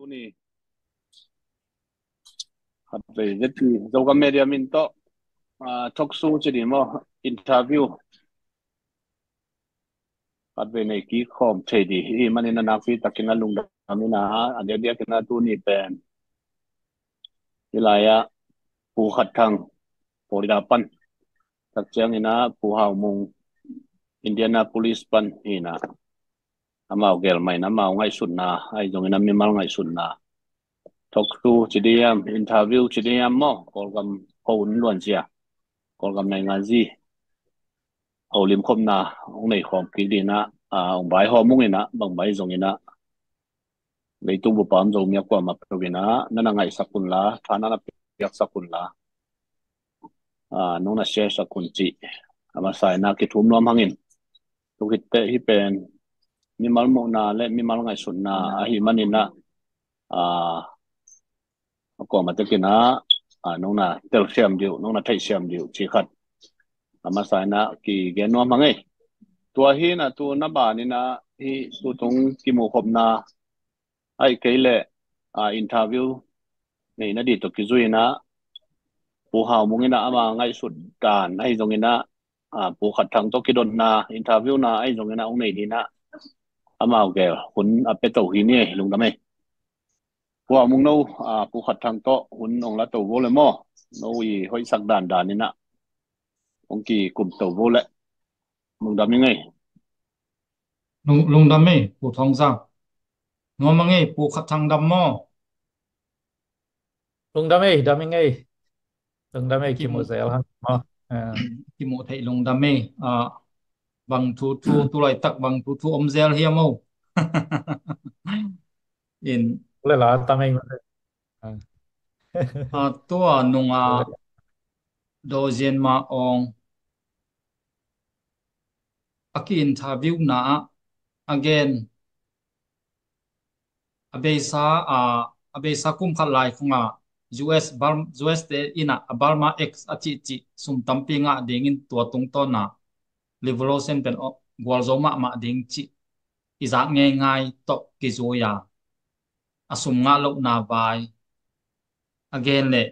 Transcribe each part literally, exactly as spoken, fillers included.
ni. Khatvei ZT, Zogam Media min tawh, ah, talk show ci ding maw, interview khatvei nei kik khawm thei ding hi manin a nakpi takin a lungdam ina, a diakdiakin a tuni pen hi lai-ah Pu Khat Thang, Florida pan, tak ciangin a Pu Hau Mung, Indianapolis pan hi ina, amau gel mah ina, amau ngaihsutna ahi zongin a mimal ngaihsutna, talk show ci ding hiam, interview ci ding hiam maw, Kawlgam ko un luan sia, Kawlgam naingan zi holim khopna hong nei khawm kik ding ina, ah, hong vaihawm ung ina, bang bang zongin a leitung bup a om Zomi a kuamah peuh ina na na ngaihsak un la, tha na na piaksak un la, ah, nong na share sak un cih a masa ina kithum nuam hangin. Tu khit teh hih pen mimal muhna le mimal ngaihsutna ahi manin a, ah, a kuamah tekin a, ah, nong na telsiam ding uh, nong na theihsiam ding uh cih khat a masa ina kigen nuam hang ei. Tua hi ina tu na ban ina hih tutung kimuh khopna ahih kei leh, ah, interview neihna ding tawh kizui ina Pu Hau Mung ina ama ngaihsut dan ahi zongin a, ah, Pu Khat Thang tawh kidotna, interview na ahi zongin a hong nei ding ina amau gel hun a pia to hi ni, lungdam ei. Pu Hau Mung, no, ah, Pu Khat Thang tawh hun hong la to vo le maw, no i hoihsak dandan ina hong kikum to vo le. Lungdam ing ei. Lung, lungdam ei, Pu Thawng Zang. Nuam ing ei, Pu Khat Thang dam maw? Lungdam ei, dam ing ei. Lungdam ei, kimu zel hang maw. Ah. Kimu thei lungdam ei. Ah, bang thu thu, tu laitak bang thu thu om zel hiam maw? In. Le la tam ei maw. Ah. Ah, tua nunga Dawzen Ma Aung a ki-interview na ah a gen, a beisa, a, a beisa kum khat lai khong a U S, Bur-, U S te ina a Burma Act a cihcih sum tampi ngah dingin tua tungtawn a revolution pen gualzo mahmah ding cih i zak ngeingai tawh kizui a, a sum ngah lohna vai a gen le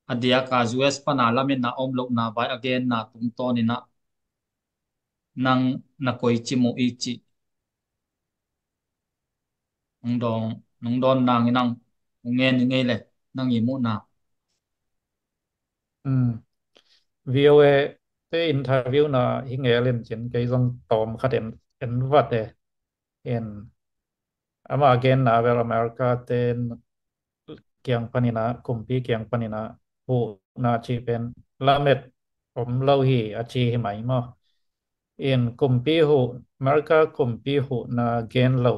a diak a U S pan a lametna om lohna vai a genna tungtawn ina nang na koici muh i cih nong dawn, nong dawn nang ina hong ngen ing ei le, nang i muhna. Mm. V O A te interview na hi ngel in cin kei zong tawm khat en, en vat e. In ama genna bel America te kiang pan ina, kumpi kiang pan ina huhna cih pen lamet om lo hi a ci hi mai maw. In kumpi huh, America kumpi huhna gen lo,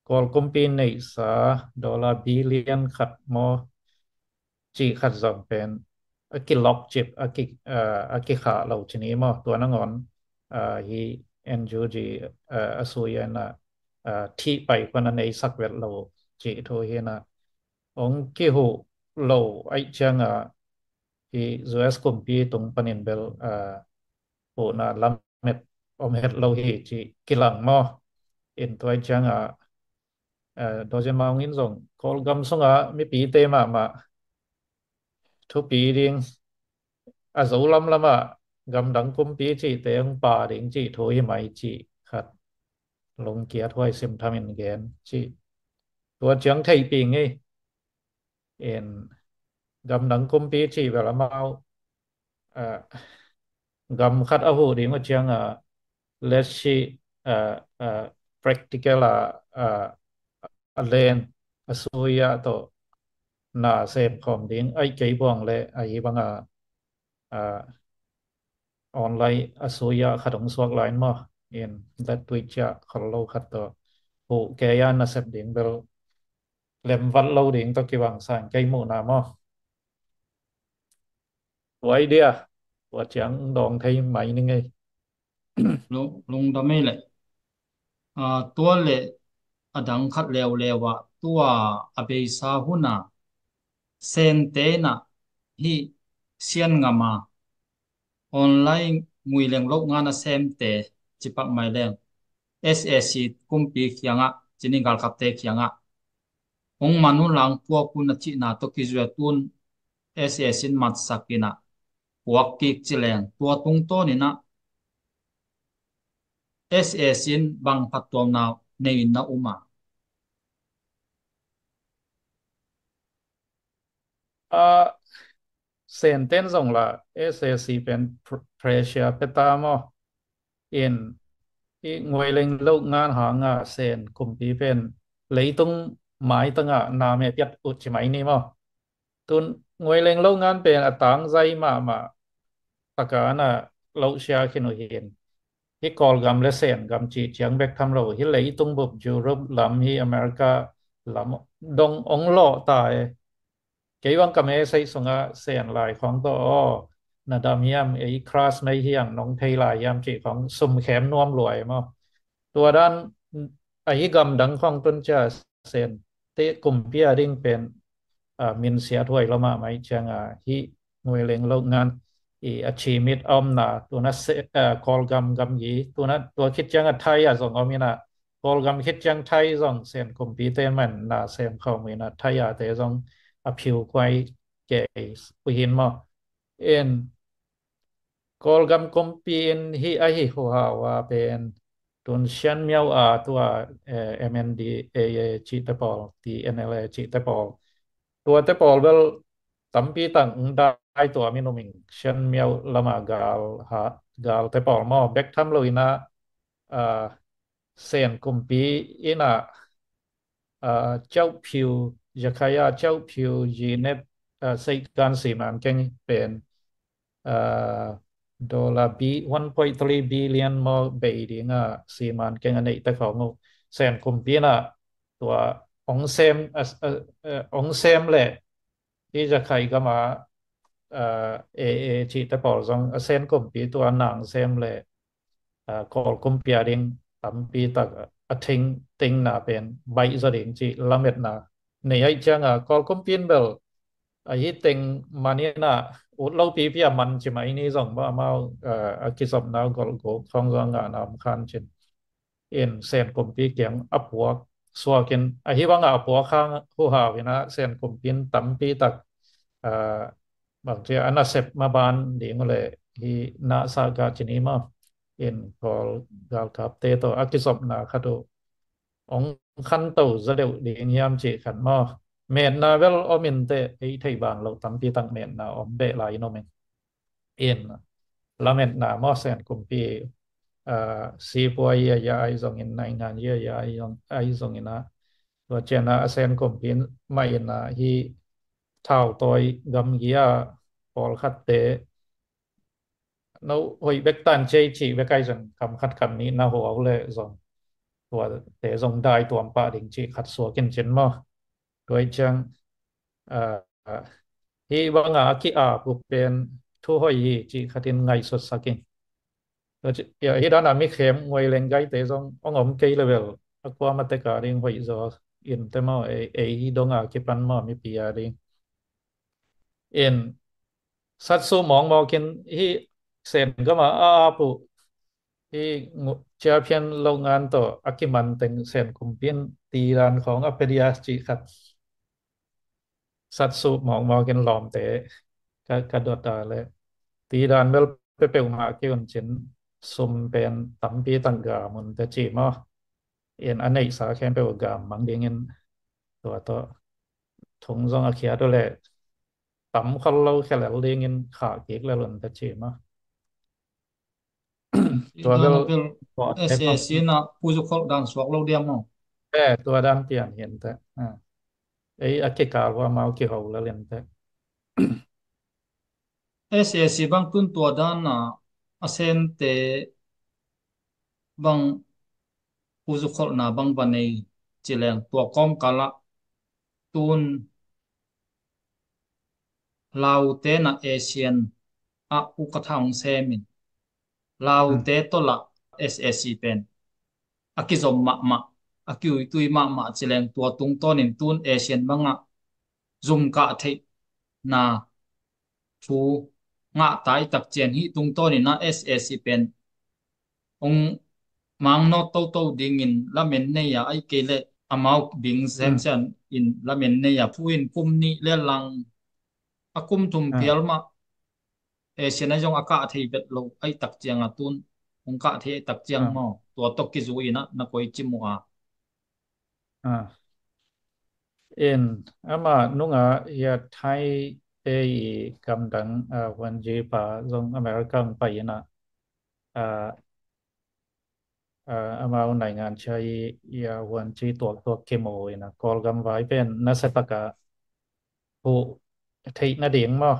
Kawl kumpi neihsa dollar billion khat maw cih khat zong pen a kilok cip, a ki, a, a kikhah lo ci ni maw. Tua nangawn, a, hi N U G, a, a sui ina, a, thih pai khuan a neisak vet lo cih thu hi ina. Hong kihuh lo ahih cianga hi U S kumpi tung panin bel, a, huhna lamet om het lo hi cih kilang maw. In tua ahih cianga, a, Dawzen Ma Aung in zong Kawlgam sunga mipite mahmah thupi ding, a zo lamlam ah gamdang kumpi cihte hong pha ding cih thu hi mai cih khat lungkiat huai sim tham in gen cih. Tua ciang theihpih ing ei. In gamdang kumpi cih bel amau, a, gam khat a huh ding uh cianga letsih, a, a, practical a, a, a len a sui ah tawh na sem khawm ding ahih kei buang le ahi banga, a, online a sui ah khat hong suak lai in maw. In let tui ciah khol lo khat tawh huh kei a nasep ding bel lemvat lo ding tawh kibang sang kei muhna maw. Tua idea tua ciang dawng thei mai ning ei. Lung, lungdam ei le. A, tua le a dang khat leuleu ah tua a beisa hun a Sente ina hih Sian ngam a online ngui leng loh ngan a semte cipak mai leng S A C kumpi kiangah in i galkapte kiangah hong man un la hong puak un a cihna tawh kizuia tun S A S in matsak in ah puak kik ci leng tua tungtawnin ah S A S in bang phattuamna nei in na um a? A, Sen ten zong la S A C pen pr- pressure pia ta maw? In i Nguaileng lo ngan hanga Sen kumpi pen leitung maitanga na me piat ut ci mai ni maw? Tun Nguaileng lo ngan pen a tangzai mahmah taka na lo sia khin uh hin, hi Kawlgam le Sen gam cih ciang bek tham lo hi, leitung bup Europe lam hi, America lam dong ong lawh ta e. Kei bang ka message sungah Sen lai khawng tawh aw na dam hiam, ei crush mai hiam, nong thei lai hiam cih khawng sum khem nuam luai maw? Tua dan ahi gamdang khawng tun cia Sen te kumpi a ding pen a, min siat huai lo mahmah ih cianga hi Nguaileng lo ngan i a chimit a omna tuna se, a, Kawlgam gamgi tuna tua khit cianga Thai a zong om ina, Kawlgam khit ciang Thai zong Sen kumpi te man na sem khawm ina Thai a te zong a phiu kuai kei uhin maw? In Kawlgam kumpi in hi ahi huhau a pen tun Shan Miau a tua eh, M N D A A cihte pawl, T N L A cihte pawl, tuate pawl bel tampi tak dai tua minum in Shan Miau lama gal ha, galte pawl maw bek tham lo ina, ah, Sen kumpi ina, ah, Chauh Phiu, Jakhaia Chauh Phiu Jinet, ah, Seikan Siman Keng pen, ah, dollar bi one point three billion maw bei dinga Siman Keng a neihte khawng uh Sen kumpi ina tua ong sem, ah, ah, ah, ong sem le hi Jakhai gama, ah, A A cihte pawl zong a Sen kumpi tua nang sem le, ah, Kawl kumpi a ding tampi tak a thing tingna pen baih zaw ding cih lametna nei aih cianga Kawl kumpi in bel ahi teng man ina ut lo pipi a man ci mai ni zong maw amau, ah, a kizopna golhguk khawng zong a ngahna om khan cin in Sen kumpi kiang a puak suakin ahi banga a puak hang huhau ina Sen kumpi in tampi tak, ah, bang cia a nasep maban ding uh le hi na sa ga cini maw? In Kawl galkapte tawh a kizopna khat uh ong khanto za deuh ding hiam cih khat maw? Metna bel om in teh ei thei ban lo tampi tak metna om beh lai in om in. In lametna maw Sen kumpi, ah, sipuai a ya ai zongin naingan ya ya ai zong, ai zongin a tua ciana a Sen kumpi mah ina hi thau tawi gamgia pawlkhatte no hoih bek tan cei cih bek ai zong kam khat kam nih na huau le zong tuate zong dai tuam pah ding cih khat suak in cin maw? Tuai ciang, ah, hi banga a ki-ap uh pen thu hoih hi cih khatin ngaihsut sak in. Tua ci, ya, hi dana mi khem Nguaileng gaite zong ong om kei level a kuama teka ding hoih zaw in te maw ei, ei hi donga kipan maw mipi a ding. In satsu mawkmawk in hi Sen gama a ap uh hi Ngu-, Ciaphian lo ngan tawh a kiman teng Sen kumpi in tidan khawng a pia dia cih khat satsu mawkmawk in lawmte ka, ka dot a le tidan bel pepeuh mah ki un cin sum pen tampi tak ga mun te ci maw? In a neihsa khempeuh gam mang dingin tua tawh thung zong a khiat uh le tam khol lo khelel dingin khah kik le lun ta ci maw? Tua bel S A C na puzu khol dan suak lo diam maw? Eh, tua dan pian hin te. Ah. Ei a kikal hua mau kiho le lin te. S A C bang tun tua dan a a Sente bang puzu kholhna bang va nei ci leng tua kawmkal ah tun Laute na A S E A-n ah ukatha hong semin Laute tawh lah S A C pen a kizom mahmah, a kiuitui mahmah ci leng tua tungtawnin tun A S E A-n bangah zumkah theihna thu ngah tai tak cian hih tungtawnin ah S A C pen hong mangnaw toto dingin lamen nei a, ahih kei leh amau bing semsem in lamen nei a, phu in kum nih le lang a kum thum phial mah Asian a zong a kah thei vet lo ahi tak ciang a tun hong kah thei ahi tak ciang maw, tua tawh kizui in ah na koi ci mu a. In ama nunga ia Thai te i gamdang huanji pa zong America hong pai in ah amau naingan cia i ia huanji tuaktuak kimu in ah Kawlgam vai pen nasia taka huh theih nading maw,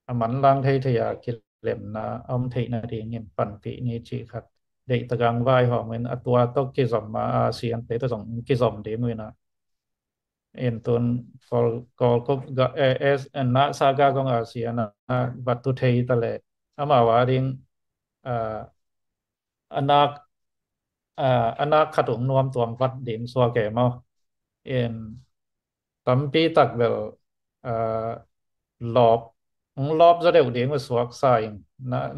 a manlang thei thei a kilemna a om theih nadingin panpih ni cih khat deih tagang vai hawm in a tua tawh kizom a Asian te tawh zong kizom ding uh in ah. In tun Kawl, Kawl kup ga, eh, es, na sa ga gong Asian a vat tu thei ta le amau a ding a nak a nak khat ung nuam tuam vat ding suak e maw. In tampi tak bel lawp ung lawp zaw deuh ding uh suak sa in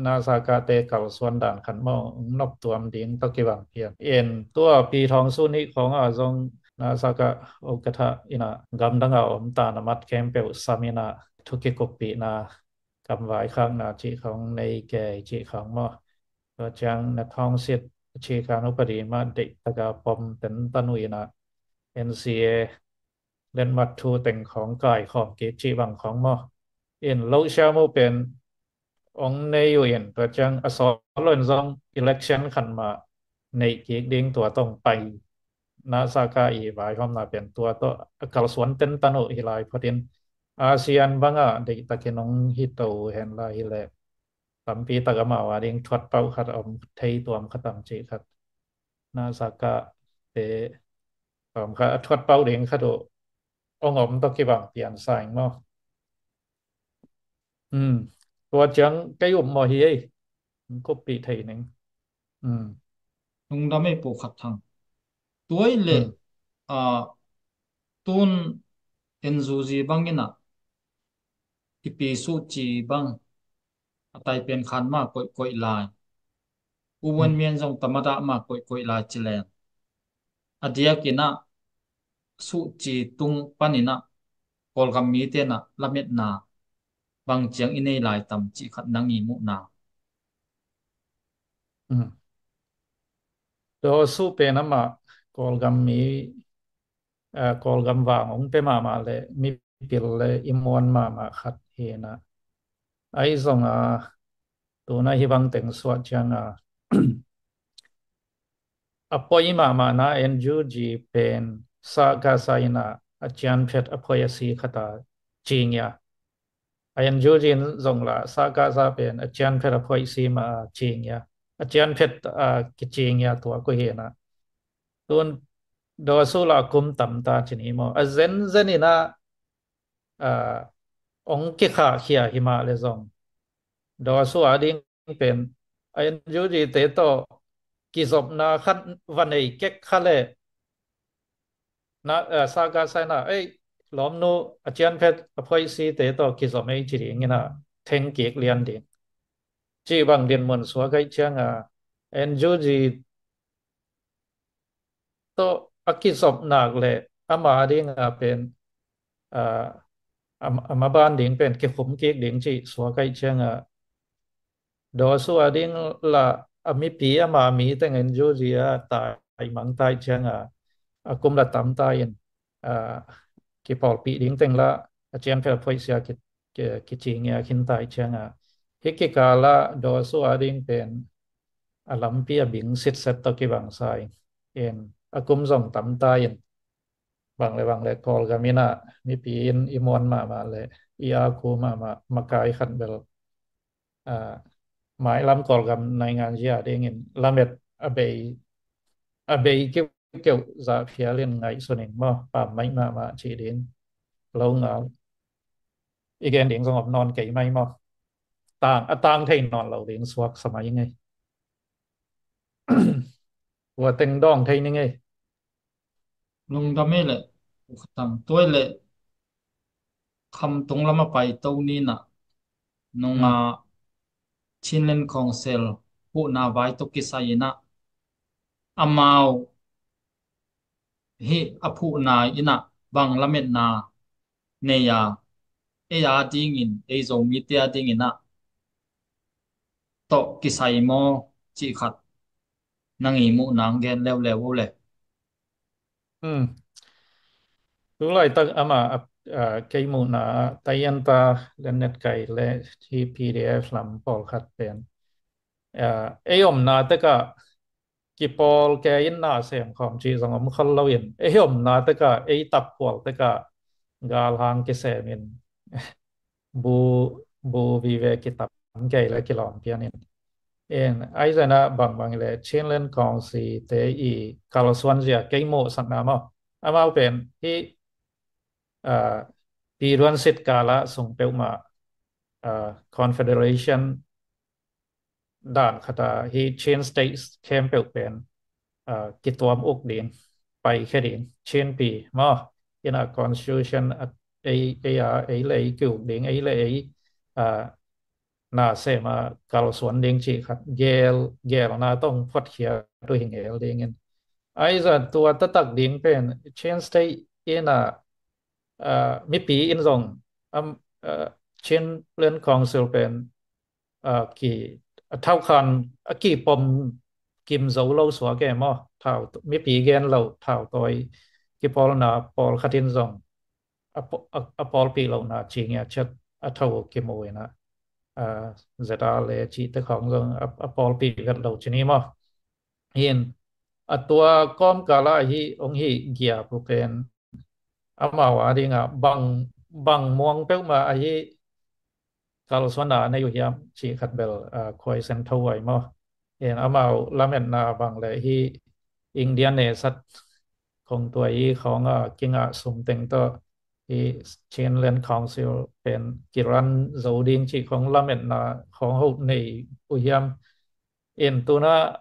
na sa kate kalsuan dan khat maw ung nop tuam ding tawh kibang pian. In tua pi thawng su nih khawng a zong na sa ka okatha in ah gamdang a om ta na mat khempeuh sam in ah thu kikuppihna kamvai khakna cih khawng nei kei cih khawng maw. Tua ciang na thawngsit cih khawng upadi mah deih taka pom tentan uh in ah N C A letmat thu teng khawng kai khawm kik cih bang khawng maw. In lo siam uh pen ong nei uh in tua ciang a sawt lo in zong election khan mah neih kik ding tua tawh pai na sa ka i vaihawmna pen tua tawh a kalsuan tentan uh hi lai photin Asian bangah deihtakin ong hi to hen lai hi leh tampi tak amau a ding thuat pauh khat a om thei tuam khat am cih khat na sa ka te tuam khat a thuat pauh ding khat uh ong om tawh kibang pian sa ing maw. Tua ciang kei um maw hi ei. Kuppih thei ning. Lungdam ei Pu Khat Thang. Tuai le tun N U G bangin ah i pi suh ci bang a tai pen khan ma koih koih lai. U Wan Mian zong tamada ma koih koih lai ci leng a diakin ah suh ci tung panin ah Kawlgam mite na lametna bang ciang i nei lai tam cih khat nang i muhna. Daw suh pen amah Kawlgam mi Kawlgam vang ong pe mahmah le mipil le i muan mahmah khat hi na. Ahi zong a tuna hi bang teng suah ciang a a poi mahmahna N U G pen sa ka sa in a a cianphet a poi a si khat a cing ia. A N U G in zong la sa ka sa pen a cianphet a poi si mah a cing ia. A cianphet a kicing ia tua ku hi na. Tun daw su la kum tam ta ci ni maw. A zenzen in a ong kikhahkhia hi mah le zong daw su a ding pen a N U G te tawh kizopna khat va nei kek kha le na sa ka sa in a ei lawmnu a cianphet a phoih si te tawh kizop ei ci ding in a theng kik lian ding. Ci bang din mun suak aih ciang a N U G tawh a kizop nak le ama ding a pen a maban ding pen kikhum kik ding ci suak aih ciang a daw su a ding la a mipi ama mi teng N U G a tai mang tai ciang a a kum la tam tai in a kipawlpih ding teng la a cianphet a phoih sia ki kicing ia khin tai ciang a hi kikal a daw su a ding pen a lampi a bing sitset tawh kibang sa in a kum zong tam tai in bang le bang le Kawlgam in a mipi in i muan mahmah le i a ku mahmah makai khat bel mailam Kawlgam naingan zia dingin lamet a bei a bei kiu keuh zah phial in ngaihsun in maw pam maih mahmah ci ding lo ngal i gen ding zong om nawn kei mai maw. Tang a tang thei nawn lo ding suak sa mai ngei. Ua teng dawng thei ni ngei. Lungdam ei le Pu Khat Thang. Tuai le Khamtung lam a pai to ni na nunga Chinland Council huhna vai tawh kisai in a amau hih a phuhna in ah bang lametna nei a, ei a dingin, ei Zomite a dingin ah tawh kisai maw cih khat nang i muhna hong gen leuleu uh le. Hmm. Tu laitak amah a, a, kei muhna ah Tayanta Lennet Kai le hih P D F lam pawlkhat pen, a, ei omna tekah kipawl kei in na sem khawm cih zong om khol lo in, ei omna tekah, ei tapkhual tekah galhang kisem in bu, bu vive kitam kei le kilawm pian in. In, ahi zongin ah bangbang le Chinland Council te i kalsuan zia kei muhsakna maw, amau pen hih, a, Pi Luan Sit kal ah sung peuhmah, a, confederation dan khat ah hih Chin State khempeuh pen, a, kituam uk ding, paikhia ding, Chin Pi maw, in a constitution, a, ei, ei a, ei le ei ki-uk ding, ei le ei, a, na sem a kalsuan ding cih khat, gel, gelna tawh phuatkhiat uh hi ngel dingin. Ahi zongin tua taktak ding pen Chin State in a, a, mipi in zong, am, a, Chinland Council pen, a, ki, a, thaukhan, a, kipom kim zo lo suak e maw, thau, mipi gen lo, thautawi kipawlna pawlkhat in zong a paw-, a, a pawlpih lohna ci ngiat ciat a tho kimu in ah, a, Z R le cihte khawng zong a, a pawlpih vet lo ci ni maw. Hin, a tua kawmkal ah hih hong hih giap uh pen amau a dingah bang, bang muang peuhmah a hih kalsuanna nei uh hiam cih khat bel, a, khuaisen tho uh ai maw. Hin amau lametna bang le hih India nesat khong tua i khawng a kingah sum teng tawh hih Chinland Council pen kiran zo ding cih khawng lametna khawng hoh nei uh hiam. In tuna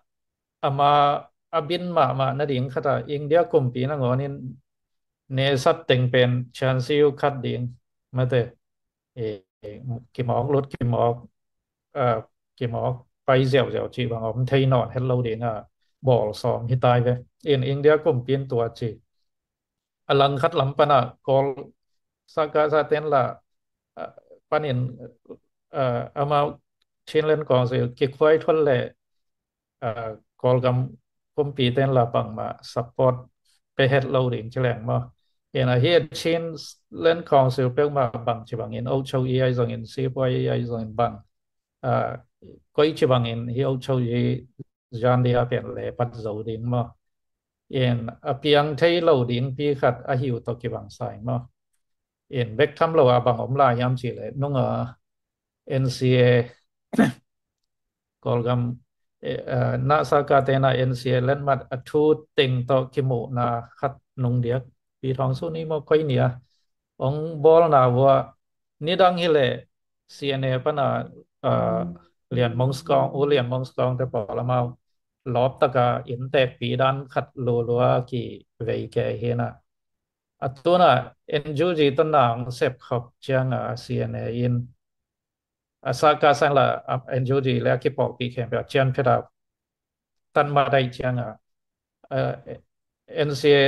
ama a bin mahmah nading khat ah India kumpi nangawnin nesat teng pen chansiu khat ding mate, e, kimawk lut, kimawk, a, kimawk pai ziauziau cih bang om thei nawn het lo ding a bawl sawm hi tai ve. In India kumpi in tua ci. A langkhat lam pan ah Kawl saka sa ten la, a, panin, a, amau Chinland Council kikhuai thual le, a, Kawlgam kumpi ten la bangmah support pe het lo ding ci leng maw. Hin a hih Chinland Council peuhmah bang ci bangin, ocho i ai zongin, sipua i ai zongin bang, a, koi ci bangin hih ocho i Jandia pen le pat zo ding maw. In a piang thei lo ding pi khat a hi uh tawh kibang sa ing maw. In bek tham lo a bang om lai hiam cih le nung a N C A Kawlgam, eh, eh, na saka tena N C A letmat a thu teng tawh kimuhna khat nung diak Pi Thawng Su ni maw koi ni a hong bawlna vua nidang hi le C N A pana, ah, Lian Mong Skawng, U Lian Mong Skawng te pawl amau lawp taka inntekpi dan khat lulua ki vei ke hi na. A tuna N U G tawh na hong sep khop cianga C N A in a saka sang la, a, N U G le a kipawlpi khempeuh a cian phet a tan ma dai cianga, a, N C A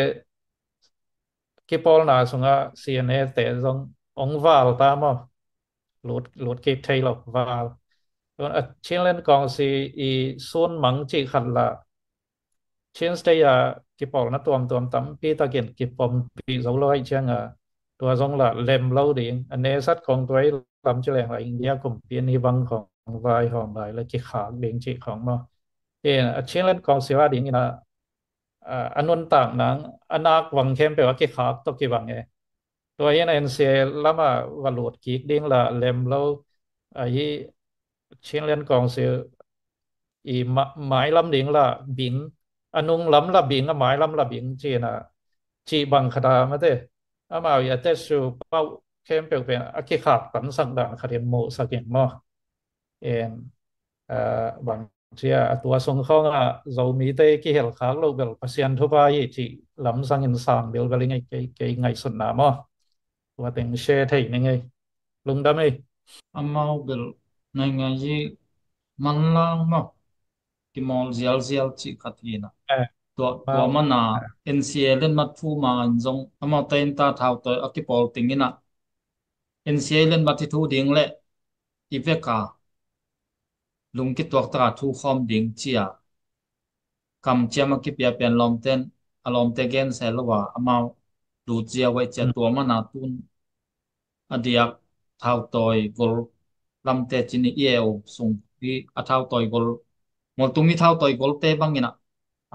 kipawlna sunga C N A te zong ong val ta maw. Lut, lut kik thei lo val. A Chinland Council i sun mang cih khat la Chin State a kipawlna tuamtuam tampi takin kipompih zo lo aih cianga tua zong la lem lo ding. A nesat khong tua i lam ci leng la India kumpi in hi bang khong vaihawm lai la kikhak ding cih khong maw. In a Chinland Council a dingin a, a, a nuntak nang a nak vang khempeuh a kikhak tawh kibang e. Tua hi a N C A lama va lut kik ding la lem lo, a hi Chinland Council i ma-, mailam ding la bing, a nung lam la bing, a mailam la bing cina ci bang khata mate. Amau i a te su pau khempeuh pen a kikhak pansak dan khatin muhsak in maw. En, a, bang cia a tua sung khawng a Zomite kihel khak lo bel Pasian thupha hi cih lamsang in sang bilbel i ngei kei, kei ngaihsutna maw. Tua teng share thei ni ngei. Lungdam ei. Amau bel nai ngai hi manlang maw. Kimawl zialzial cih khat hi na. Eh. Tua, tua mana N C A letmat thu ma in zong amaute in ta thautawi a kipawl ting inah N C A letmat hi thu ding le i veka lungkituak taka thu khawm ding cia kamciam a kipia pian lawmten a lawmte gen se lo a amau lut zia wai cia tua mana tun a diak thautawi gol lamte cini i eu sung i a thautawi gol moltumi thautawi golte bangin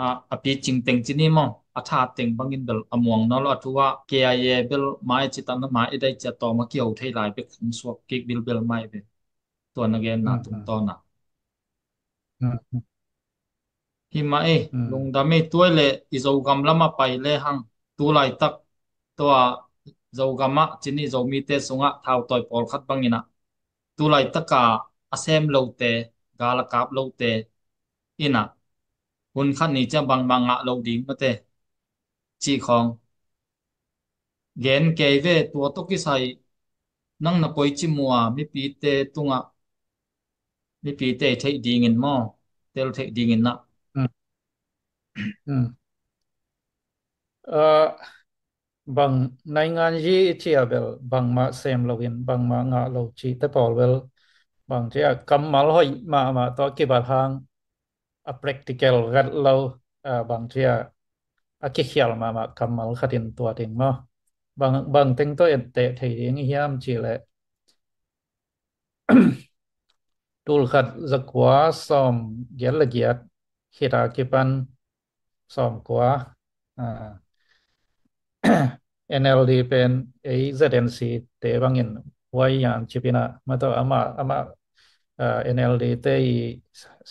a, a picing teng cini maw a tha teng bangin bel a muang nawl a thu a K I A bel mai citak na mai i dai cia tawm a kiho thei lai bek khong suak kik bilbel mai ve. Tua na genna tungtawna hi mah ei lungdam ei tuai le i Zogam lamah pai le hang tu laitak tua Zogamah cini Zomite sungah thautawi pawlkhat banginah tu laitaka a sem lote gal a kap lote inah hun khat ni ciang bangmah ngah lo ding mate cih khawng gen kei ve. Tua tawh kisai nang na poi ci mua mipite tungah mipite theih dingin maw tel theih dingin nah. Bang naingan yi i cia bel bangmah sem loin bangmah ngah lo cihte pawl bel bang cia kammal hoih mahmah tawh kibat hang a practical gat lo bang cia a kikhial mahmah kammal khatin tua ding maw bang teng tawh etteh thei ding i hiam cih leh tulkhat zakua sawm giat le giat hita kipan sawm kua NLD pen ei ZNC te bangin huai yan cipina mato ama ama NLD te i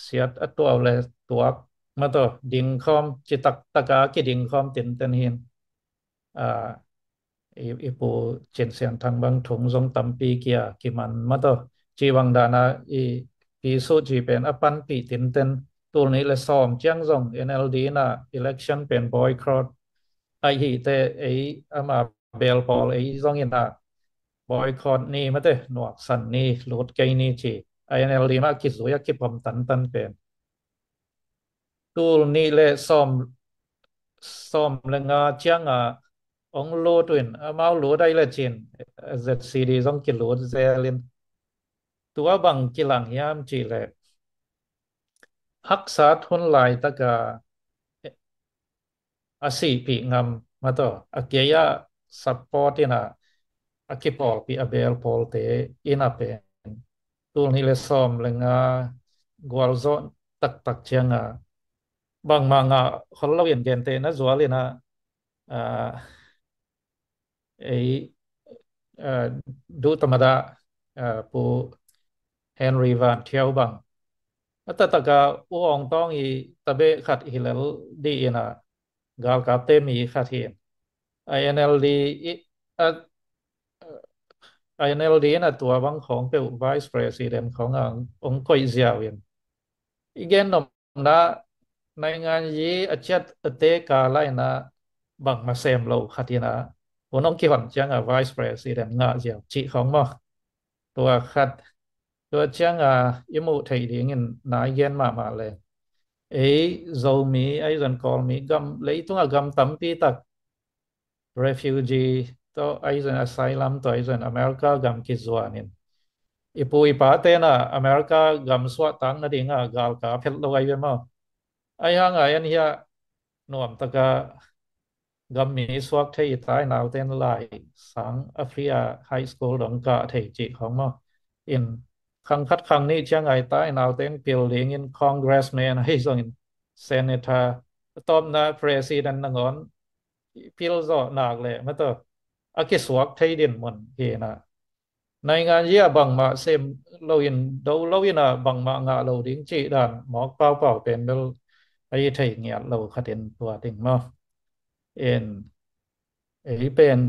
siat a tuau le tuak mato dingkhawm citak taka kidingkhawm tinten hin i pu Cin Sian Thang bang thung zong tampi kia kiman mato ci bang dana i pisu ci pen a panpih tinten tul nih le sawm ciang zong NLD na election pen boycott ahi te ei ama bel pawl ei zong ina boycott ni mate nuaksan ni lut kei ni ci a NLD ma kizui a kipom tantan pen tul nih le sawm sawm le nga cianga ong lut in amau lut ai le cin ZCD zong kilut zelin tua bang kilang hiam ci le haksat hun lai taka a sihpih ngam mato a kei a support ina a kipawlpih a bel pawlte ina pen tul nih le sawm le nga gualzawh taktak cianga bangmah ngah hol lo in gente na zual ina ei duh tamada pu Henry Van Thiau bang a tataka u ong tawng i tabeh khat hilel di ina galkapte mi khat hin a NLD i a a NLD in a tua bang khawng peuh vice president khawng a ong koih ziau in i gen nomna naingan yi a ciat a te ka laina bang masem lo khat ina hun ong kihon cianga vice president ngah ziau cih khawng maw tua khat tua cianga i muh theih dingin nai gen mahmah le ei Zomi ei zon Kawlmi gam leitunga gam tampi tak refugee tawh aizon asylum tawh aizon America gam kizuanin i pu i pa tena America gam suahtak nadinga galkap phet lo ai ve maw ai hanga en hia nuamtaka gam mi suak thei i tai nauten lai sang a free a high school dong kah thei cih khawng maw in khang khat khang nih cianga i tai nauten pil dingin congressman ahi zongin senator tawpna president nangawn pil zawh nak le mato a kisuak thei din mun hina naingan yi a bangmah sem loin do loin a bangmah ngah lo ding cih dan mawk paupau pen bel a i thei ngiat lo khatin tua ding maw in ei pen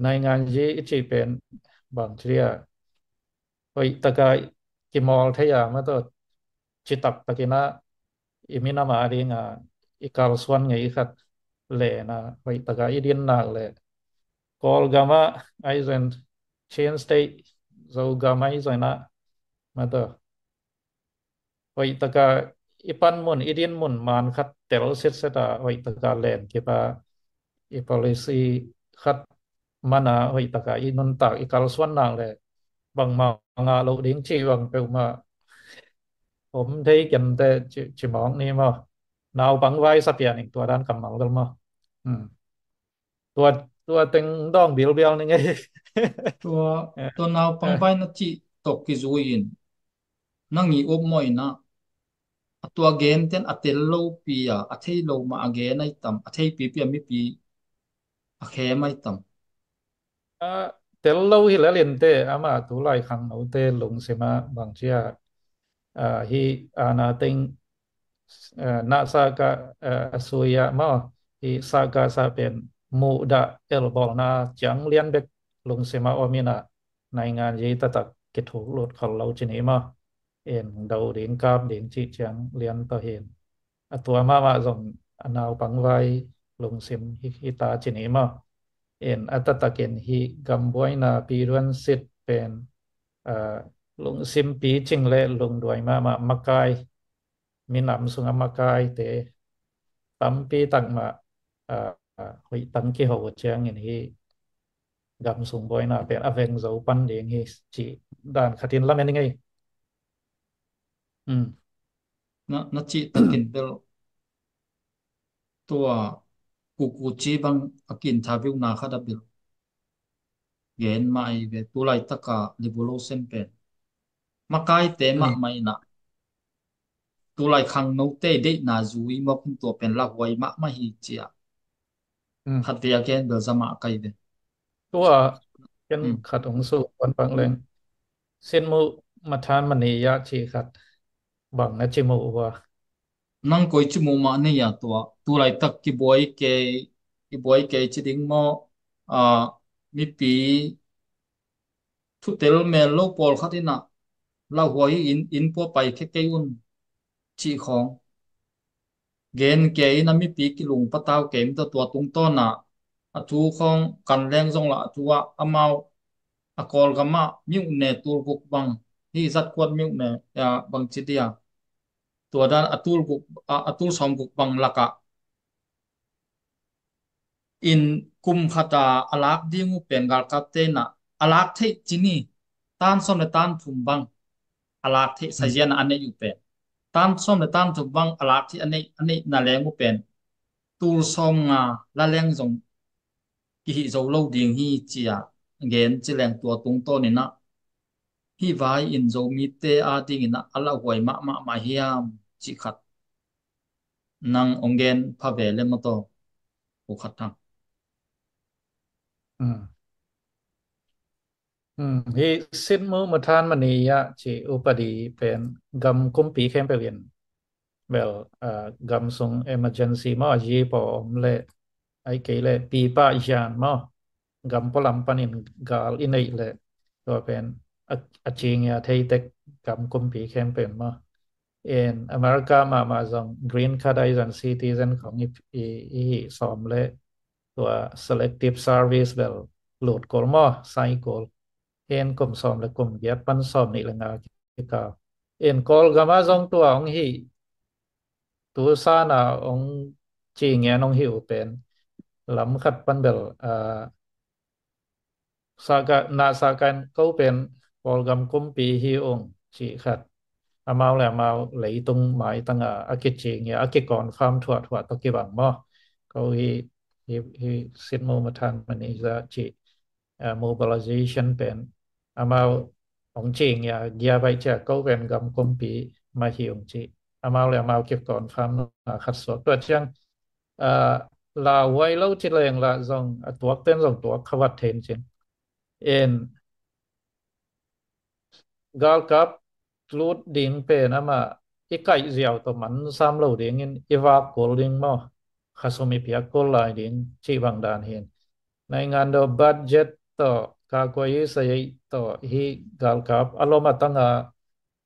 naingan yi i cih pen bang cia hoih taka kimawl thei a mato citak takina i minam a dinga i kalsuan ngei khat lena hoih taka i din nak le Kawlgama aizon Chin State Zogam aizona mato hoih taka i pan mun, i din mun man khat tel sitset a hoih taka len kip a, i policy khat man a hoih taka i nuntak i kalsuan nak leh bangmah ngah loh ding cih bang peuhmah om thei kei teh ci, ci mawk ni maw. Naupang vai sa pian ing tua dan kammal bel maw. Tua, tua teng dawng bilbial ni ngei. Tua, tua naupang vai na cih tawh kizui in nang i upmawhna a, tua genten a tel lopi a, a thei lo mah a gen ai tam, a theipipi a mipi a khem ai tam? A tel lo hi lel in teh, amah tulai khangnote lungsim ah bang ci a, a, hih ana teng, a, na saka, a, a sui ah maw, hih saka sa pen muhdah elbawlna ciang lian bek lungsim ah om in a, naingan zi taktak kithuk lut khol lo ci ni maw. En do ding kap ding cih ciang lian tawh hi in, a tua mahmah zong a naupang vai lungsim hi, hi ta ci ni maw. En a taktak in hih gam buaina piduan sit pen, a, lungsim picing le lungduai mahmah makai, minam sungah makaite tampi tak mah, a, a, hoih tang kiho ciangin hih gam sung buaina pen a veng zo pan ding hi cih dan khat in lamen i ngei. Um. Na, na cih takin bel tua kuku ci bang a kin tha viu na khat a bel gen mah i ve, tulai taka revolution pen makaite, um, mahmah in a, tulai khangnote deihna zui mawk in tua pen lauhuai mahmah hi ci a. Um. Khat vei a gen bel za mah kai ve. Tua ken, um, khat hong su pan bang leng. Sinmu mathan mani ya ci khat bang na ci mu ua. Nang koi ci mu mah nei a tua. Tulai tak kibuai kei, kibuai kei ci ding maw, a, mipi thutel mel lo pawlkhat in a, lauhuai in, inn pua pai khe kei un cih khawng gen kei in a, mipi kilung patau kei in tua, tua tungtawn a, a thu khawng kan leng zong lah a thu ah amau a Kawlgam ah myone tulguk bang, hih zatkuat myone, a, bang ci dia, tua dan a tulguk, a, a tul sawmguk bang lakah in kum khat a a lak ding uh pen galkapte in a, a lak theih ci ni, tan sawm le tan thum bang a lak theih, sazian a a neih uh pen, tan sawm le tan thum bang a lak theih a neih, a neih na leng uh pen tul sawmnga la leng zong kihih zo lo ding hi ci a gen ci leng tua tungtawn in a, hih vai in Zomite a ding in a, a lauhuai mahmah mah hiam cih khat nang hong gen pha ve le maw taw, U Khat Thang. Um. Um, hih Sinmu Mathan Mani ya ci upadi pen gam kumpi khempeuh in bel, a, gam sung emergency maw, a zi paw om le, ai kei le pipa yan maw, gam pualam panin gal i neih le tua pen a, a cingia thei tek gam kumpi khempeuh maw. In America mahmah zong green card ai zan citizen khong i, i, i hih sawm le tua selective service bel lut kul maw, sai kul. In kum sawm le kum giat pan sawm nih le nga kikal. In Kawlgam ah zong tua hong hih, tu sana hong cingian hong hih uh pen lam khat pan bel, a, saka, na saka in ko pen Kawlgam kumpi hi ung cih khat. Amau le amau leitung maitang a, a kicingia, a kiconfirm thuahthuah tawh kibang maw. Ko hi, hi, hi Sinmu Mathan Mani ya cih, a, mobilization pen amau hong cingia, gia baih cia ko pen gam kumpi mah hi ung cih. Amau le amau kiconfirm na khat suak. Tua ciang, a, lauhuai lo ci leng lah zong a tuakten zong tuak kha vat thei in cin. In galkap lut ding pen amah i kaih ziau tawh man sam lo dingin i vak kul ding maw, khasum i piak kul lai ding cih bang dan hi in. Naingan do budget tawh, kakua i sayei tawh hih galkap a lom a tang a,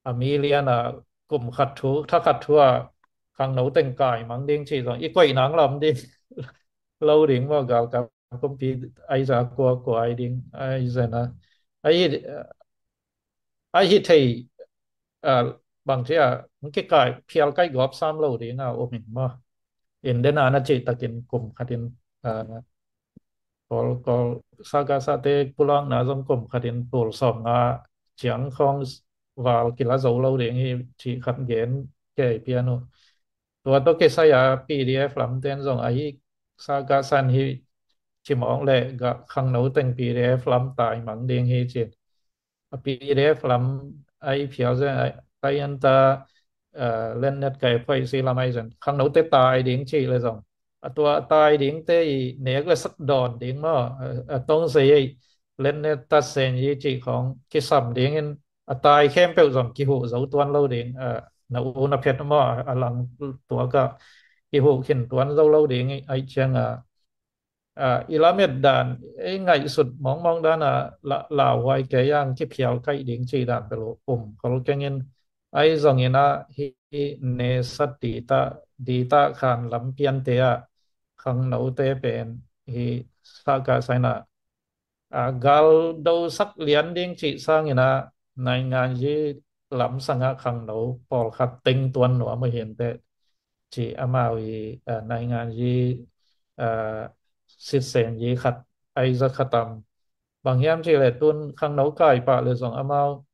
a million a kum khat thu, tha khat thu a khangno teng kai mang ding cih zong i koih nang lam ding lo ding maw, galkap kumpi ai za kua kua ai ding, ai za na. Ai, ai hi thei, a, bang ci a, hong kikai phial kai gawp sam lo ding a um in maw. In den a na cih takin kum khatin, ah, Kawl, Kawl, Sakasa te pulakna zong kum khatin tul sawm nga ciang khawng val kila zo lo ding hi cih khat gen kei pian uh. Tua tawh kisai a P D F lam ten zong ahi Sakasa in hi cimawk le gah khangno teng P D F lam tai mang ding hi cin. A P D F lam a i phial zen a tai an ta, eh, lennet kai phoih si lam a i zen khangno te tai ding cih le zong a tua tai ding te i nek le sak dawn ding maw, a, a tong sei ei lennet ta sen i cih khawng kisam ding in a tai khempeuh zong kihuh zo tuan lo ding, a, na u na phet maw, a lang tua ka kihuh khin tuan zo lo ding i ai ciang a, a, i lamet dan, ei ngaihsut mawngmawng dan a la, lauhuai kei ang kiphial kaih ding cih dan pelu um khol kengin ai zongin a hi nesat dita, dita khan lam piante a khangnote pen hi Sakasa in a, a, galdo sak lian ding cih sangin a nainganyi lam sangah khangno pawlkhat teng tuan nuam uh hinteh cih amau i, a, nainganyi, a, sitsenyi khat aiza khatam bang hiam cih le tun khangno kai pah le zong amau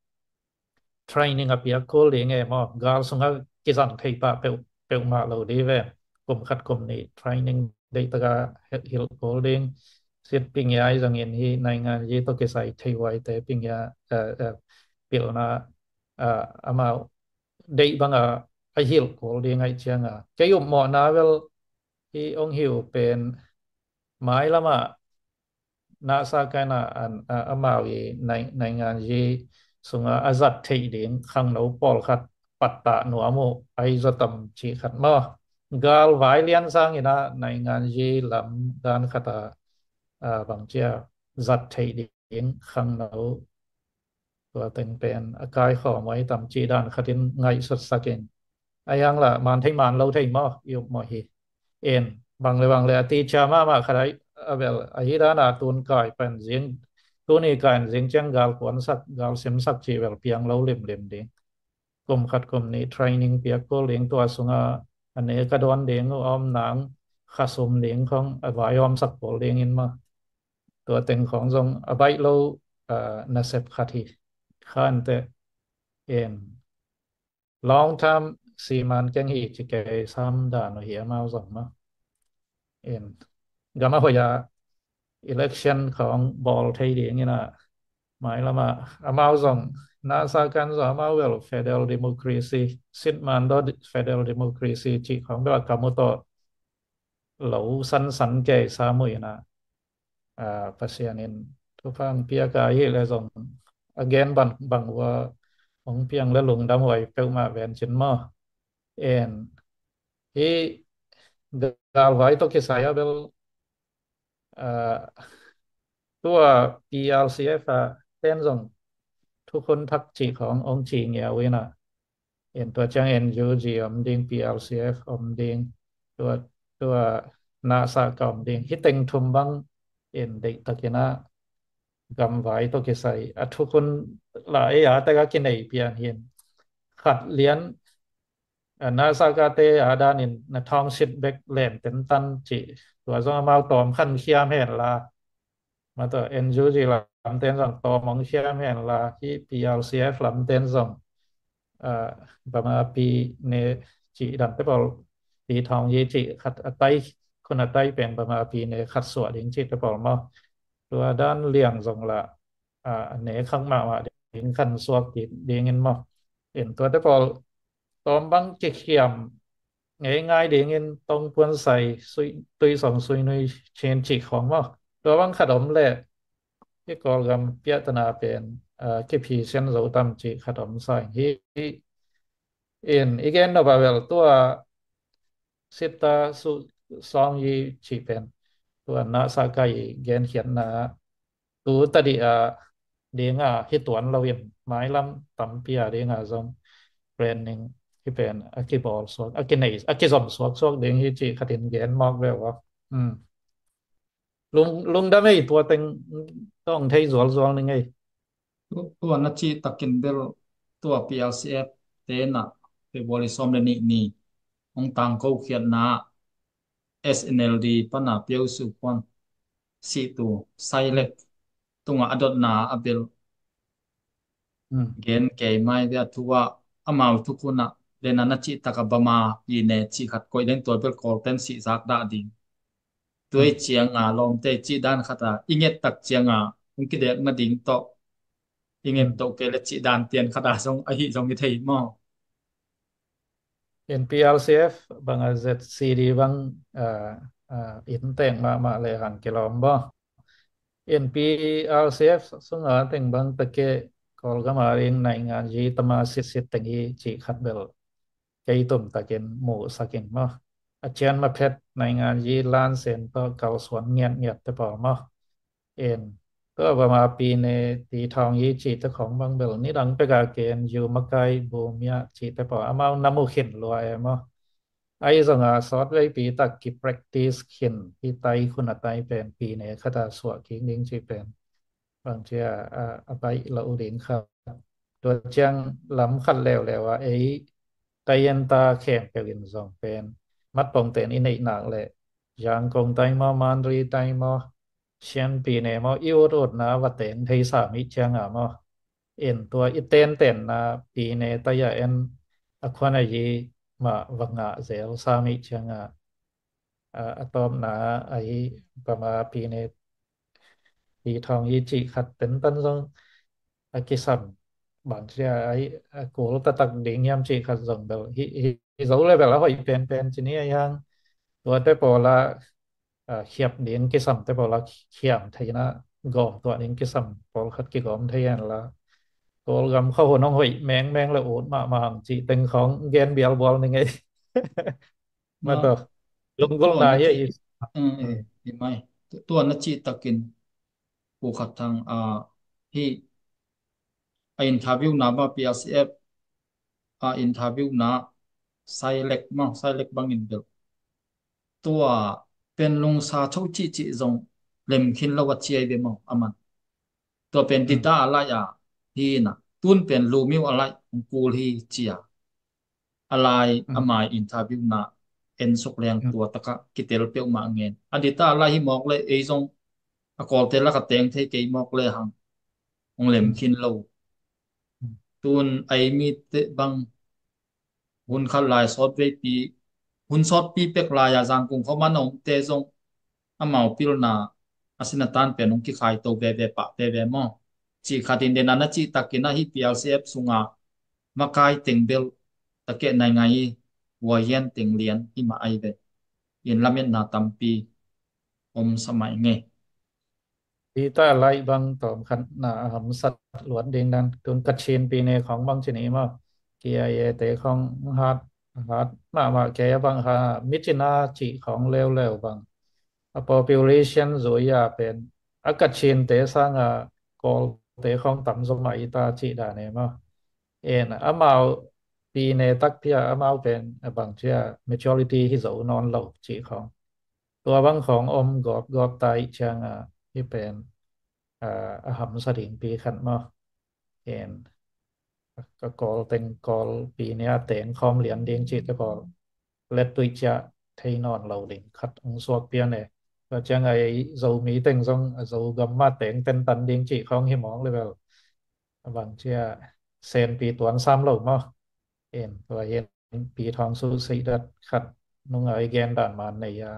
training a piak kul ding e maw, gal sungah kizang thei pah peuh, peuhmah lo ding ve. Kum khat kum nih training deih taka hilh kul ding. Sit pingiai zongin hi nainganyi tawh kisai thei huaite pingia, eh, eh, pilna, eh, amau deih banga a hilh kul ding aih cianga kei upmawhna vel hi ong hi uh pen mailamah nasa kaina an, a, amau i nai, nainganyi sunga a zat theih ding khangno pawlkhat pattah nuam uh ai zaw tam cih khat maw. Gal vai lian sangin a nainganyi lam dan khata, a, bangcia zat theih ding khangno tua teng pen a kaikhawm uh ai tam cih dan khatin ngaihsutsak in. A hiang la man thei man lo thei maw i upmawh hi. En bang le bang le a ticha mahmah khat ai a vel ahi dana tun kai pen zing, tuni kai zing ciang gal kuansak gal simsak cih vel piang lo limlim ding. Kum khat kum nih training piak kul ding tua sunga a ne ka dawn ding uh a om nang khasum ding khong a vai omsak kul ding in maw. Tua teng khong zong a baih lo, a, nasep khat hi. Khante en long term siman keng hi ci kei sam dan uh hi amau zong maw. En gam a hoih a election khong bawl thei ding in a mailama amau zong nasa kan zong amau vel federal democracy sit man daw federal democracy cih khong vel a kamu tawh lo sansan kei sam uh in a, a, Pasian in thupha piak a hi le zong a gen bang bang uh a hong piang le lungdam huai peuhmah ven cin maw. En hi galvai tawh kisai a bel, a, tua P L C F a ten zong thukhun thak cih khong ong ci ngiau in a en tua ciang N U G om ding, P L C F om ding, tua, tua nasa ka om ding hi teng thum bang en deih takin a gamvai tawh kisai a thukhun la ei a teka kinei pian hin khat lian, a, nasa kate a danin na thawng sit bek len ten tan cih tua zong amau tawm khan khiam hen la. Mata N U G lamten zong tawm ong khiam hen la hi P L C F lamten zong, a, bama pi ne cih dan te pawl pi thawng hi cih khat a tai khun a tai pen bama pi ne khat suah ding cih te pawl maw. Tua dan liang zong la, a, ne khak mahmah ding khan suak ding in maw. In tua te pawl tawm bang kikhiam ngei ngai dingin tong puan sai sui, tui song sui nui chin cih khong maw. Tua bang khat om le hi Kawlgam piahtana pen, a, kiphi sian zo tam cih khat om sai hi. In i gen nop a vel tua sita su song yi cih pen tua nasa kai gen khiatna tu tadi a dinga hi tuan lo in mailam tampi a dinga zong training hi pen a kibawl suak a kinei a kizom suak suak ding hi cih khatin gen mawk ve ua. Lung, lungdam ei tua teng tong thei zual zual ning ei. Tua na ci takin bel tua P L C F tenah February sawm le nih ni hong tangko khiatna SNLD pana Pyo Suu Kyaw sihtu Sailek tungah a dotna a bel gen kei mai ve. A thu ah amau thukhun ah le na na cih taka Bama pine cih khat koih leng tua bel Kawlten sih zak dah ding. Tua i cianga lawmte i cih dan khata i nget tak cianga hong kidek nading tawh i nget tawh kei le cih dan pian khata zong ahi zong i thei maw? In PRCF bang a ZCD bang, ah, ah, in teng mahmah le hang kilawm baw. In PRCF sunga teng bang takeh Kawlgam a ring naingan yi tama sitsit teng hi cih khat bel kei tum takin muhsakin maw. A cian maphet naingan yi lan sen tawh kalsuan ngiatngiat te pawl maw. En, tua bama pine ti thawng yi cih te khawng bang bel nidang peka ken yu makai bu mia cih te pawl amau na mu khin lua e maw. Ai zonga sawt veipi tak ki practice khin hi tai khun a tai pen pine khata suah kik ding cih pen bang cia a, a baih lo ding kha. Tua ciang lam khat leuleu a ei tai en ta khempeuh in zong pen mat pongten i neih nak le Yangon tai maw, Mandalay tai maw, Shan pine maw, i ut utna va teng thei sa mi cianga maw. En tua i tentenna pine tai a en a khuan a yi mah va ngah zel sa mi cianga, a, a tawpna a hi bama pine ti thawng yi cih khat tentan zong a kisam bang cia a hi a kul taktak ding hiam cih khat zong bel hi, hi, hi zo le bel a hoih penpen ci ni a hi hang tuate pawl a, a khiap ding kisam te pawl a khiam theina gawm tuah ding kisam pawl khat kigawm thei hen la Kawlgam kha hun hong hoih mengmeng le ut mahmah hang cih teng khawng gen bialbual ni ngei. Mataw lunggulhna hi a i. Hi mai. Tua na cih takin Pu Khat Thang a hi a interview na ma PRCF a interview na Sailek ma Sailek bangin bel tua pen lungsa tho cihcih zong lemkhin lo a ciai ve maw a man. Tua pen dita a lai a hi na tun pen lumiu a lai hong kul hi cia. A lai a mai interview na en suk leng tua taka kitel peuhmah ngen a dita a lai hi mawk le ei zong a Kawlte laka teng thei kei mawk le hang hong lemkhin lo. Tun a ei mite bang hun khat lai sawt veipi hun sawtpi pek lai a Zangkung khawman a omte zong amau pilna a sinatan pen hong kikhaito veve pah veve maw. Cih khatin den a na cih takin a hi PRCF sunga makai teng bel takeh naingai i huayian teng lian hi mah ai ve. In lametna tampi om sa mai ngei. Peter laih bang tawm khatna a hamsat luat ding dan tun Kachin pine khawng bang cini maw. KIA te khawng hat hat mahmah kei a bang ha michina cih khawng leuleu bang a population zui a pen a Kachin te sanga Kawl te khawng tam zom a ita cih dan e maw. En amau pine takpi a amau pen a bang cia majority hi zo nawn lo cih khawng tua bang khawng om gawp gawp ta ih cianga hi pen a, a hamsa ding pi khat maw. En ka Kawl teng Kawl pi nia teng khawm lian ding cih te pawl let tuih ciah thei nawn lo ding khat hong suak pian e. Tua ciang a ei Zomi teng zong a Zogam ma teng tentan ding cih khawng hi mawk le bel a bang cia senpi tuan sam lo maw. En tua hin pi thawng suh seidat khat nungai gen dan man nei a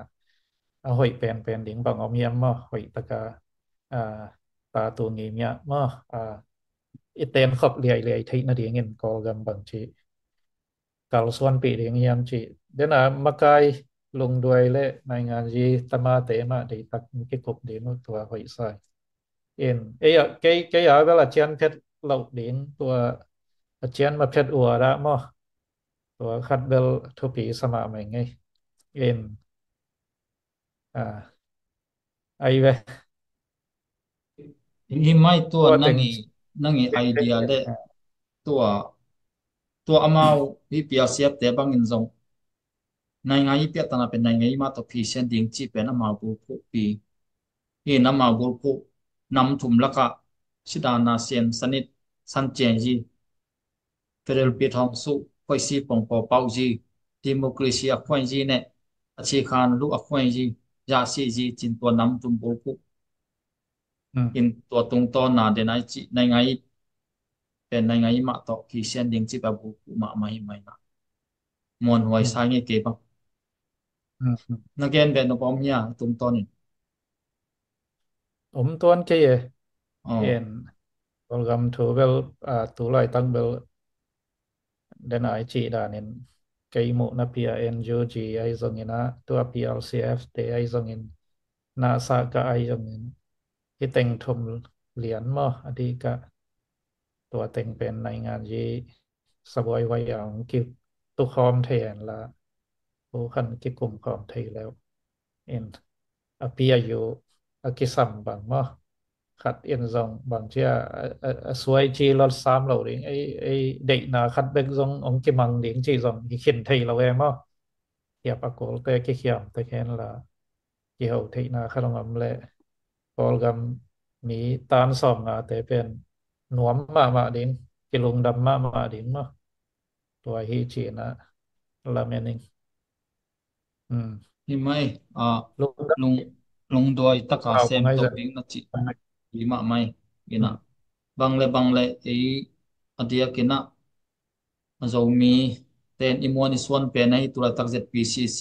a hoih penpen ding bang om hiam maw hoih taka a ta tu ngim hiam maw a i ten khop liailiai theih nadingin Kawlgam bang ci kalsuanpih ding hiam ci dena makai lungduai le naingan yi tamate mah deitak kikup ding uh tua hoih sai. In ei a kei kei a bel a cian phet loh ding tua a cian ma phet ua dah maw. Tua khat bel thupi sama mai ngei. In a ai ve. Hi mai tua nangi nangi idea le tua tua amau hi pialsiapte bangin zong naingai hi piahtana pen naingai hi mah tawh phisian ding ci pen amau bulphuhpi. Hi in amau bulphuh nam thum lakah sidana sian sanit san cian yi Federal pi thawng su, khuaisi pongpaw pauh zi, democracy a khuain zi ne, a cikhan lu a khuain zi, zahsi zi cin tua nam tum bulkuh. In tua tungtawn na den ai ci, nai ngai, pen nai ngai mah tawh kisian ding ci pa bulkuh mah mah hi mai na. Muan huai sa nge kei bang. Na gen beh na bawm hia tungtawn in. Om tuan kei e. En, Kawlgam thu bel, a, tu laitak bel den ai cih danin kei muhna pi a N U G ai zongin a, tua P L C F te ai zongin, na sa ka ai zongin, hi teng thum lian maw, a dih ka tua teng pen naingan yi sabuai vai a hong kitukhawm thei hen la, hu khan kikumkhawm thei leu. In a pi a yu a kisam bang maw. Khat in zong bang cia a, a, a suai ci lot sam lo ding. Ei, ei deihna khat bek zong hong kimang ding ci zong hi khin thei lo e maw. Hiap a kul te kikhiam te khen la kiho theihna khat hong om le Kawlgam mi tan sawm nga te pen nuam mahmah ding, kilungdam mahmah ding maw. Tua hi cina lamening. Hi mai, a, lung, lungduai taka sem to ding na ci. Hi mah mai, ina. Bang le bang le ei a diak ina. A Zomi ten i muan i suan pen ahi tulaitak Z P C C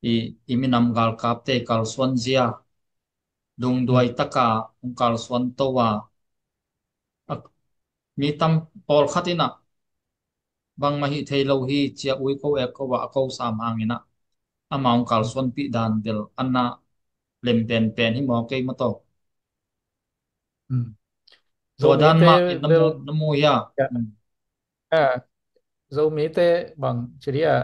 i, i minam galkapte i kalsuan zia. Lungduai taka hong kalsuan to a. A, mi tam pawlkhat ina bangmah hi thei lo hi cia ui ko ek ko a, a ko sam hang ina. Ama hong kalsuanpih dan bel ana lem penpen hi maw kei maw taw. Tua dan mah in na mu, na mu hia. Zomi te bang ci dia,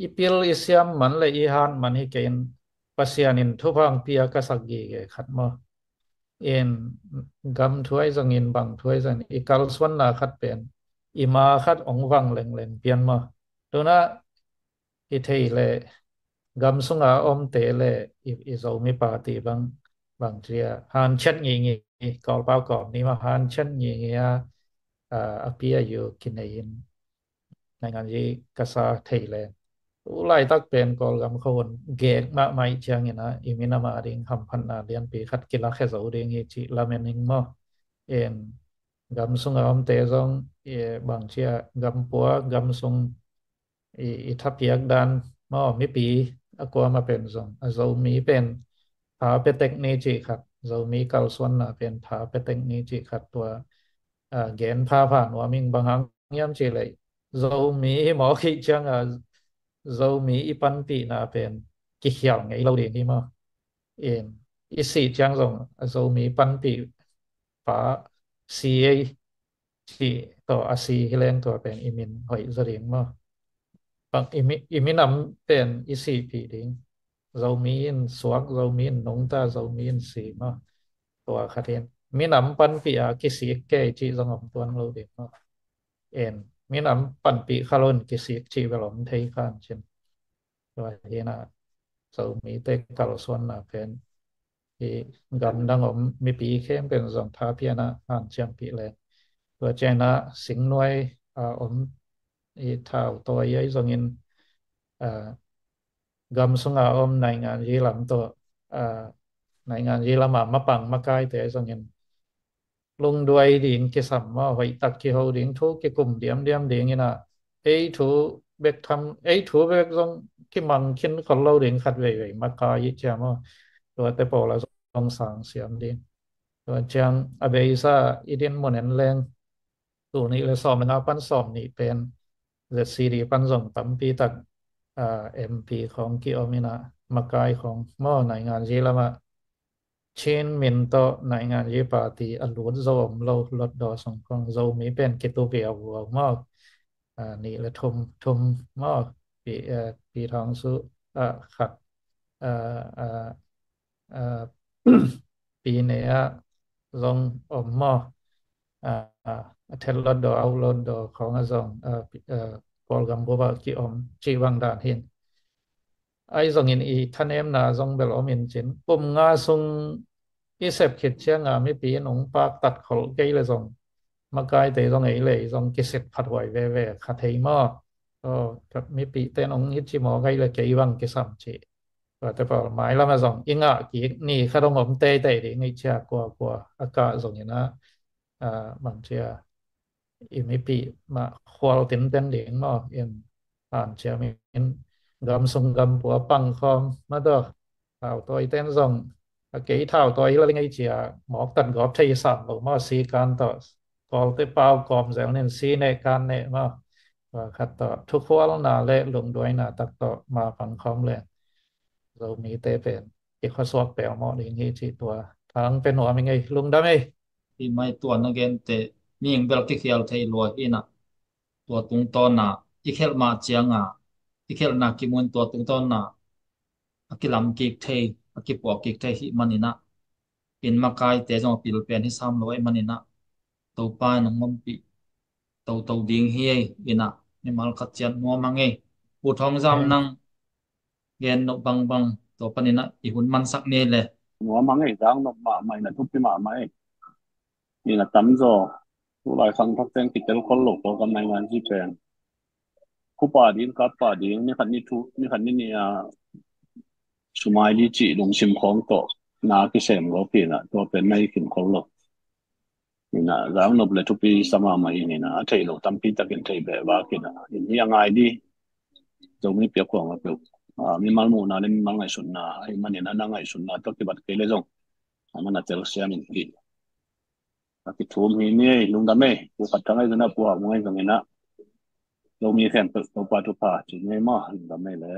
i pil i siam man le i han man hi kein Pasian in thupha hong pia ka sak gige khat maw. In gam thuai zongin bang thuai zongin i kalsuanna khat pen i ma khat hong vang lengleng pian maw. Tuna i thei le gam sunga omte le i, i Zomi party bang, bang cia han chet ngi ngi, Kawlpau kawm ni ma han chet ngi ngi a, a, a pi a yu kinei in naingan yi ka sa thei le. U laitak pen Kawlgam khawun gek mahmah i ciangin a, i minam a ding hamphatna lianpi khat kilak he zo ding hi ci lamening maw. En gam sunga omte zong, e, bang cia gam pua, gam sung i, i thapiak dan maw, mipi a kuama pen zong a Zomi pen tha petek ni ci khat, Zomi kalsuanna pen tha petek ni ci khat tua, a, gen phapha nuaming bang hang hiam ci lei. Zomi hi maw khih ciang a Zomi i panpihna pen kikhial ngei lo ding hi maw. In i sih ciang zong a Zomi panpih pa si ei ci tawh a si hi leng tua pen i min hoih zaw ding maw. Bang i mi, i minam pen i sihpih ding. Zomi in suak, Zomi in nungta, Zomi in si maw. Tua khat in minam panpih a kisik kei ci zong om tuan lo ding maw. En minam panpih khalun kisik ci bel om thei khan cin. Tua hi na Zomite kalsuanna pen i gamdang om mipi khempeuh zong tha piana hanciampih le. Tua ciana singnuai a om i thau tawi ai zongin, a, gam sunga om naingan yi lam tawh, a, naingan yi lama mapang makaite ai zongin lungduai ding kisam maw, hoihtak kiho ding, thu kikum diamdiam ding ina, ei thu bek tham, ei thu bek zong kimang khin khol lo ding khat veivei makai i cia maw. Tuate pawl a zong sang siam ding. Tua ciang a beisa i din mun en leng, tul nih le sawm le nga pan sawm nih pen Z C D pan zong tampi tak, a, M P khawng ki om ina makai khawng maw naingan yi lama Chin min tawh naingan yi party a lut zo om lo lot daw sung khawng Zomi pen kitu viauviau maw. A, nih le thum, thum maw. Pi, a, pi thawng su, a, khat, a, a, a, pi ne a zong om maw. A, a, a thet lot daw, au lot daw khawng a zong, a, pi, a, Kawlgam bup a ki om ci bang dan hin. Ai zongin i thanemna zong bel om in cin. Kum nga sung i sep khit cianga mipi in ung paktat khol kei le zong makaite zong ei le ei zong kisit phathuai veve kha thei maw. Aw, ka mipihte nong hi ci maw, kei le kei bang kisam ci. Tua te pawl mailam a zong i ngah kik ni kha dong om teitei ding i cia kuakua a kah zong ina, a, bang cia i mipih mah khual tinten ding maw, in han cia min gam sung gam pua pang khawm mah daw. Thau tawi ten zong a kei thau tawi hi la ling ei cia mawk tat gawp thei sam lo maw, si kan tawh kawlte pau kawm zel nin si neh kan neh maw. Tua khat tawh thukhualna le lungduaina tak tawh ma pang khawm le Zomite pen i khuasuak pelmawh ding hi ci tua thang pe nuam ing ei, lungdam ei. Hi mai tua na gente mihing bel kikhial thei lua hi na, tua tungtawna i khelh mah cianga i khelhna kimun tua tungtawna a kilam kik thei, a kipuah kik thei hi manina, in makaite zong a pil pen hi sam lo ei manina, Topa in a ngompih toto ding hi ei ina, mimal khat ciat nuam ang ei. Pu Thawng Zam, nang gen nop bangbang tua panina i hun mansak ni le. Nuam ang ei, dang nop mahmah ina, thupi mahmah ei. Ina tamzaw tulai khang thak teng kitel khol lo ko kan nai ngan zi pen. Khupa ding, kappa ding, ni khat ni thu, ni khat ni ni a sumai di ci lungsim khawng tawh na kisem lo kina, tua pen na i kim khol lo. Ina, zang nop le thupi sama ma in ina, a thei lo tampi takin thei beh vak ina. In hi a ngai di. Zomi piak khuang a peuh. A, mimal muhna le mimal ngaihsutna, a hi manina na ngaihsutna tawh kibat kei le zong. A man a tel siam in ki. A kithum hi ni ei, lungdam ei, pu khat thang ei zona pu a mung ei zong ina. Zomi khempeuh, Topa thupha, ci ni ei maw, lungdam ei le.